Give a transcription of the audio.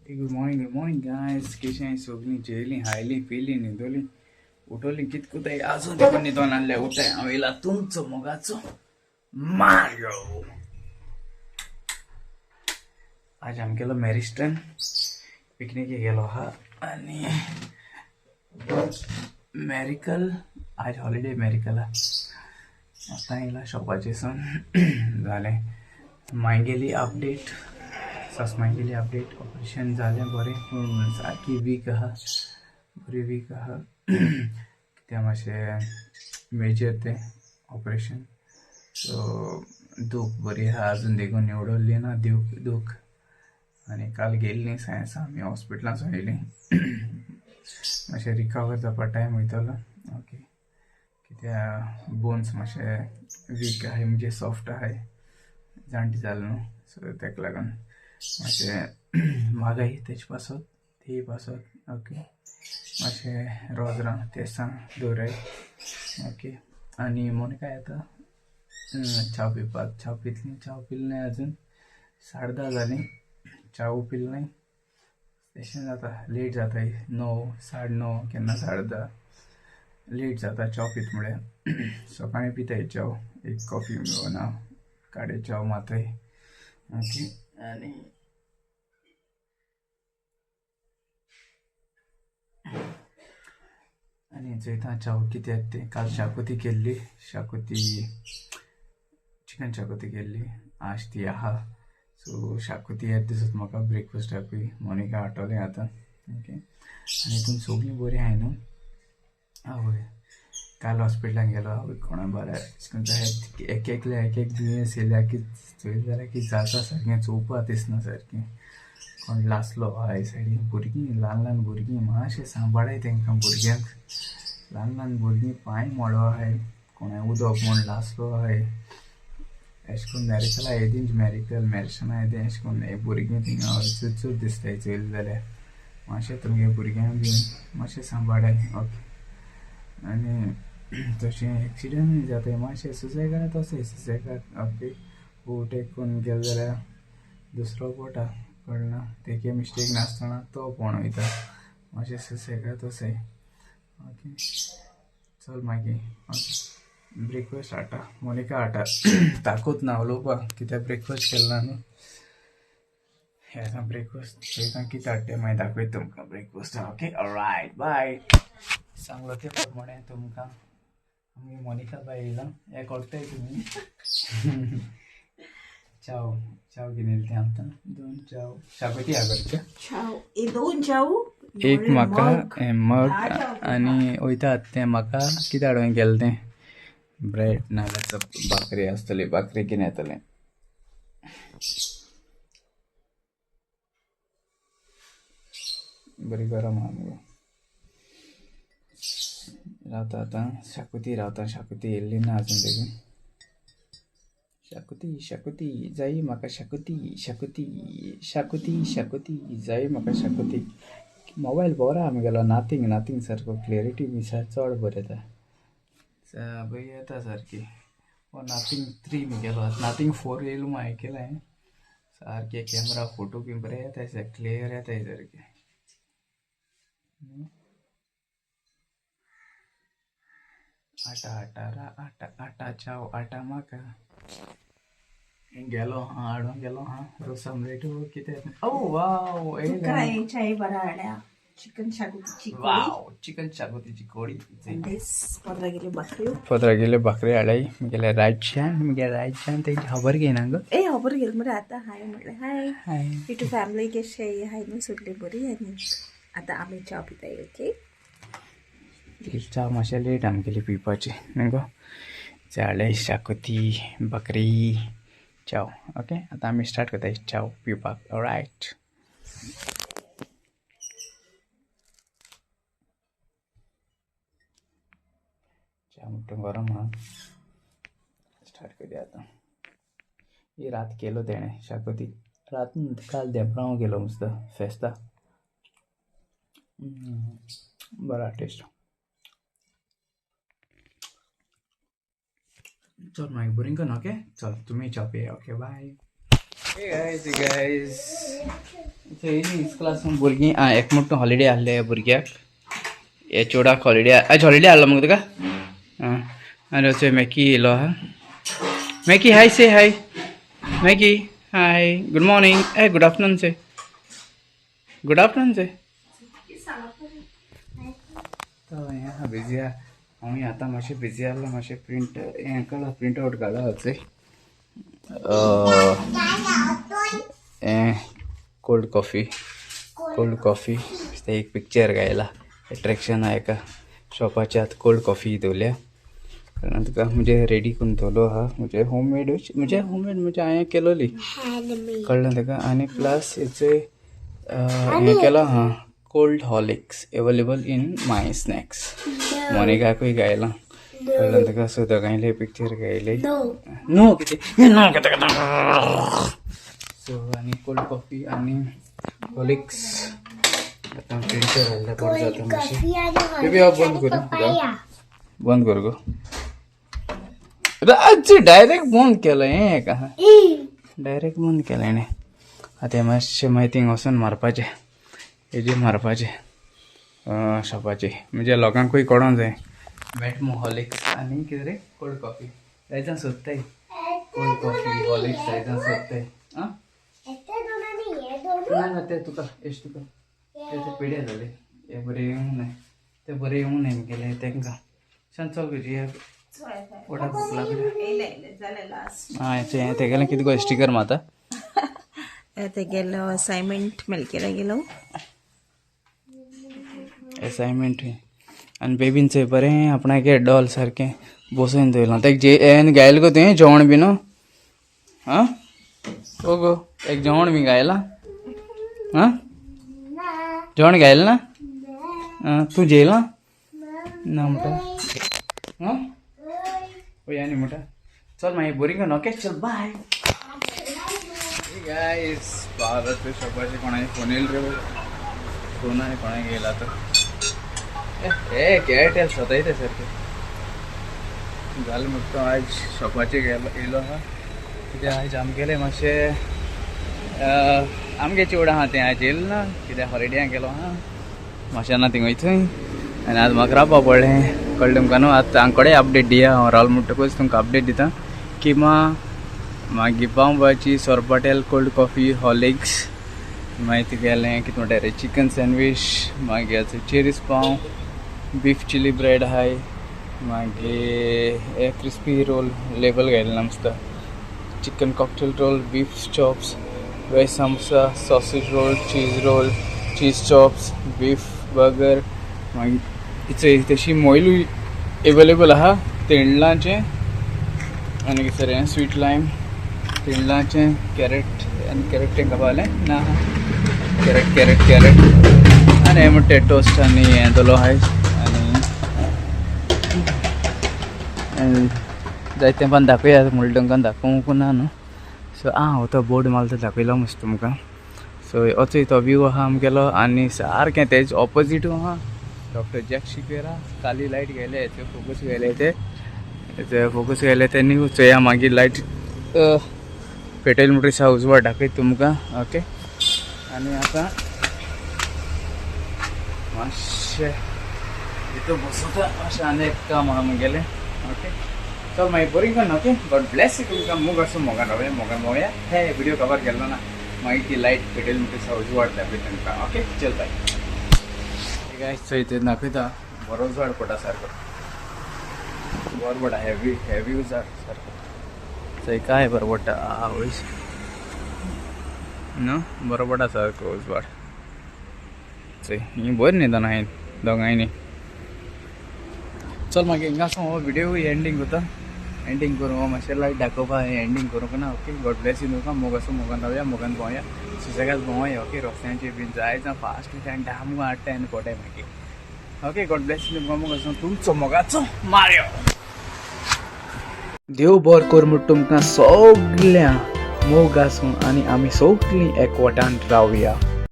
Good morning, good morning guys. कशें सगळीं जेयलीं, खायलीं, पिलीं, न्हिदोलीं, उठोलीं कित कुताय आजून देखून न्हिदोन आहले उठाय. हांव येयला तुमचो मोगाचो मारियो. आज आमगेलो मॅरिस्टन पिकनिके गेलो आहा आनी मॅरिकल आज हॉलिडे मॅरिकला. आतां येयला शॉपाचेर सून जालें. मागेली अपडेट, सासमागेली अपडेट, ऑपरेशन जालें बरें, पूण सारकी वीक आहा, बरी वीक आहा. कित्याक मातशें मेजर तें ऑपरेशन, सो दूख बरी आहा अजून देखून निवडली ना दूख. आनी काल गेल्लीं सायन्सा आमी हॉस्पिटलांत येयलीं, मातशें रिकवर जावपा टायम वयतलो. ओके, कित्याक बोन्स मातशे वीक आहाय, म्हणजे सॉफ्ट आहाय, जाणटी जालें न्हू, सो तेका लागून मातशें मागाय तेजे पासत ती पासत. ओके, मातशें रोजरां तेसां दवराय. ओके, आनी मोनिका येता च्याव पिवपाक. च्याव पितली, च्याव पिली नाय अजून, 10:30 जालीं, च्याव पिली नाय. तशें जाता, लेट जाता, 9, 9:30, केन्ना 10:30 लेट जाता च्याव पीत म्हळ्यार. सकाळीं पिताय च्याव, एक कॉफी ना काडे च्याव माताय. ओके, आनी आनी चोयता च्याव कित्याक तें. काल शाकुती केल्ली, शाकुती चिकन शाकुती केल्ली, आज ती आहा. सो शाकुती येत दिसत म्हाका ब्रेकफास्टाकूय. मोनिका हाडटलें आतां. ओके, आनी तुमी सगळीं बरीं आहाय न्हू? आवय काल हॉस्पिटलान गेलो, आवय कोणा बरें एक एकल्या एक एक दुयेंस येयल्या की चोयलें जाल्यार की जाता सारकें, चोवपा दिसना सारकें. कोण लासलो आहाय सायडीन, भुरगीं ल्हान ल्हान भुरगीं मातशें सांबाळाय तेंकां भुरग्यांक. ल्हान ल्हान भुरगीं पांय मोडो आहाय, कोणाय उदक म्हूण लासलो आहाय. एशें करून मॅरिकला येदींच, मॅरिकल मॅरिशना येदें एशें करून हे भुरगीं थिंगा चुरचूर दिसताय चोयलें जाल्यार. मातशें तुमगे भुरग्यांक बी मातशें सांबाळाय. ओके, आनी तशें एक्सिडंटूय जाताय, मातशें सुसेगाद तशें सुसेगाद. ओके, ओवरटेक करून गेले जाल्यार दुसरो पोटा कळना, तेगे मिस्टेक नासतना तो पोण वयता, मातशें सुसेगाद तशें. ओके, चल मागीर. ओके, ब्रेकफास्ट हाडटा, मोनिका हाडटा, ताकूत ना उलोवपाक कित्याक ब्रेकफास्ट केलो ना न्हू. आतां ब्रेकफास्ट चोयता कितें हाडटा, मागीर दाखयता तुमकां ब्रेकफास्ट. ओके, ऑलरायट, बाय. सांगलो ते प्रमाणे तुमकां आमगे मोनिका बाय येयलां, हें कोळटाय तुमी. च्याव च्याव घेवन येयलें तें आमकां, दोन च्याव शाकोती आहा. च्याव दोन च्याव, एक म्हाका मग आनी वयता तें म्हाका कितें हाडून गेलें तें ब्रेड नाजाल्यार भाकरी आसतली, भाकरी घेवन येतलें. बरी गरम आहा मुगो. रावता आतां शाकुती, रावता शाकुती येयल्ली ना अजून देखून. शाकुती शाकुती जायी म्हाका, शाकुती शाकुती शाकुती शाकुती जायी म्हाका शाकुती. मोबायल बरो आहा आमगेलो, नाथींग नाथींग सारको, क्लॅरिटी बी चड बरी येता, बरी येता सारकी. हो नाथींग 3 मुगेलो, नाथींग 4 येयलो म्हूण आयकलां. सारके कॅमरा फोटो बी बरे येताय, क्लियर येताय सारके. आटा आटा रा आटा आटा च्याव आटा म्हाका. गेलो हां हाडूंक गेलो हां रोस आमलेट कितें. ओ वाव, चाय बरा हाडल्या, चिकन शाकुतीची कोडी. वाव, चिकन शाकुतीची कोडी. 15 किलो भाकऱ्यो, 15 किलो भाकरी हाडल्याय मुगेल्या राज्यान. मुगेल्या राज्यान तेंची खबर घेयना गो. ए खबर घेतली मरे आतां. हाय म्हणलें, हाय हाय युट्यूब फॅमिली, कशें हाय न्हू सगळी बरी. आनी आतां आमी च्या पिताय. ओके, च्या मातशें लेट आमगेली पिवपाची न्हू गो. जालें शाकुती भाकरी च्याव. ओके, आतां आमी स्टार्ट करताय च्याव पिवपाक. ऑलरायट, च्या म्हणटा गरम आहा, स्टार्ट करुया आतां. ही रात केलो तेणें शाकुती, रात काल देपरांव गेलो मस्त फेस्ता, बरा टेस्ट. चल मागीर बरी कर. ओके, चल तुमी च्या पिया. Okay, bye. Hey guys, येयलीं इस्कुलासून भुरगीं. आं, एक मोठो हॉलिडे आहले भुरग्याक. हे चेवडाक हॉलिडे. आयज हॉलिडे आहलो मुगो तुका. आं, आनी अशें मॅकी येयलो आहा. मॅकी, hi, say hi Mackie. Hi, good morning. A, good afternoon say. Good afternoon say. तो हें आहा, बिजी आहा. हांवूय आतां मातशें बिजी आहलो. मातशें प्रिंट हें काडला, प्रिंट आवट काडला चोय. हें कोल्ड कॉफी, कोल्ड कॉफी. ते एक पिक्चर गायला, एट्रेक्शन आहा. एका शॉपाच्या आत कोल्ड कॉफी दवरल्या. कारण तुका म्हणजे रेडी करून दवरलो आहा. म्हणजे होममेड, म्हणजे होममेड म्हणजे हांवें केलोली, कळ्ळें तुका? आनी प्लस हेचे हें केलां आहा, cold Horlicks available in my snacks. मोनिकाकूय गायलां, कळ्ळें तुका? सो दोगांयले पिक्चर गायले. नो कितें नो कितें. सो आनी कोल्ड कॉफी आनी हॉर्लिक्स. आतां प्रिंटर घातल्यार बरें जाता मातशें. बेबी, हांव बंद करूं? बंद कर गो. डायरेक्ट बंद केलं हें का? डायरेक्ट बंद केलें हेणें. आतां मातशें मागीर थिंग वचून मारपाचें, हेजेर मारपाचें शॉपाचेर, म्हणजे लोकांकूय कळोंक जाय. मेट हॉर्लिक्स आनी कितें रे, कोल्ड कॉफी. जायत जाण सोदताय कोल्ड कॉफी, हॉर्लिक्स जायत जाण सोदताय. आं, ना ना, ते तुका एश तुका ते ते पेडे जाले. हे बरें येवंक नाय, ते बरें येवंक नाय मुगेले तांकां. शान चल गो, पोटाक भूक लागल्या. जालें लास्ट. आं, हें तेगेलें कितें गो स्टिकर मारता? तेगेलो असायनमेंट मेलकेला गेलो. असायनमेंट. आनी बेबीन चोय, बरें आपणागे डॉल सारकें बसोवन दवरलां तेक. जे हें गायल गो तुवें जेवण बीन? आं, ओ गो, एक जेवण बी गायलां? आं, जेवण गायलें ना? आं, तूं जेयलां ना म्हणटा? आं, ओय, आनी म्हणटा चल मागीर बरी कर. ओके, चल, बाय. गायस, भारत शॉपाचे कोणाय फोन येयल रे? फोन आनी कोणाक येयला तर? ए एअरटेल सतायता सारकें. जालें म्हणटा तो आयज शॉपाचेर गेलो, येयलो आहा. कित्याक आयज आमगेलें मातशें, आमगे चेवड आहा तें आयज येयलें ना. कित्याक हॉलिडे गेलो आहा मातशें ना थिंग वयथंय. आनी आज म्हाका रावपा पडलें, कळ्ळें तुमकां न्हू? आतां आमकडे अपडेट दिया हांव. रावलो म्हणटकूच तुमकां अपडेट दिता किंवा मागीर पाव भाजी, सोरपाटेल, कोल्ड कॉफी, हॉर्लिक्स, मागीर तुगेलें कितें म्हणटा रे, चिकन सँडवीच, मागीर चेरीस पाव, बीफ चिली ब्रेड आहाय, मागीर क्रिस्पी रोल लेबल घायलें आसता, chicken cocktail roll, beef chops, veg samosa, sausage roll, cheese roll, cheese chops, beef burger. मागीर तशी मोयलूय एवेलेबल आहा. तेंडलाचें आनी कितें रे, स्वीट लायम, तेंडलाचें, कॅरेट आनी कॅरेट तेंकां पावलें ना. Carrot, carrot, carrot. आनी हें म्हणटा टोस्ट आनी हें दोलो आहाय. आनी जायतें पण दाखोवया म्हणल्यार तुमकां दाखोवंक ना न्हू. सो आं, हो तो बोर्ड मारलो तो दाखयलो मस्त तुमकां. सो असो तो व्यू आहा आमगेलो. आनी सारकें तेज ऑपोजीट आहा डॉक्टर जॅक सिक्वेरा. काली लायट गेले, हेचे फोकस गेले, ते हेचे फोकस गेले ते न्हू. चोया, मागीर लायट पेटयले म्हणटकीर उजवाड दाखयता तुमकां. ओके, आनी आतां मातशें भितर बसता मातशें. आनी एक काम आहा मुगेलें. ओके, चल मागीर बरी कर. ओके, गॉड ब्लेस तुमकां. मोग आसूं, मोगान रावया, मोगान भोंवया. हे व्हिडिओ कवर केल्लो ना. मागीर ती लायट पेटयली म्हणटकीर उजवाड दाखयता तुमकां. ओके, चल, बाय गायस. चोय, ते दाखयता, बरो उजवाड पडटा सारको, बरो पडटा, हेवी हेवी उजवाड सारको. चोय, काय बरो पडटा आवयस न्हू, बरो पडटा सारको उजवाड. चोय, ही बरी न्हिदोन आहाय दोगांयनी. चल, मागीर हिंगासून हो व्हिडिओ एंडींग करता. एंडींग करूं, हो मातशें लायट दाखोवपा एंडींग करूंक ना. ओके, गॉड ब्लेस you तुमकां. मोग आसूं, मोगान रावया, मोगान भोंवया, सुसेगाद भोंवया. ओके, रस्त्यांचेर बीन जाय जावं फास्ट आनी डामगो हाडटा आनी पोटाय मागीर. ओके, गॉड ब्लेस you तुमकां. मोग आसूं, तुमचो मोगाचो मार्यो. देव बर कर म्हूण तुमकां सगळ्यां. मोग आसूं आनी आमी सगळीं एकवटान रावया.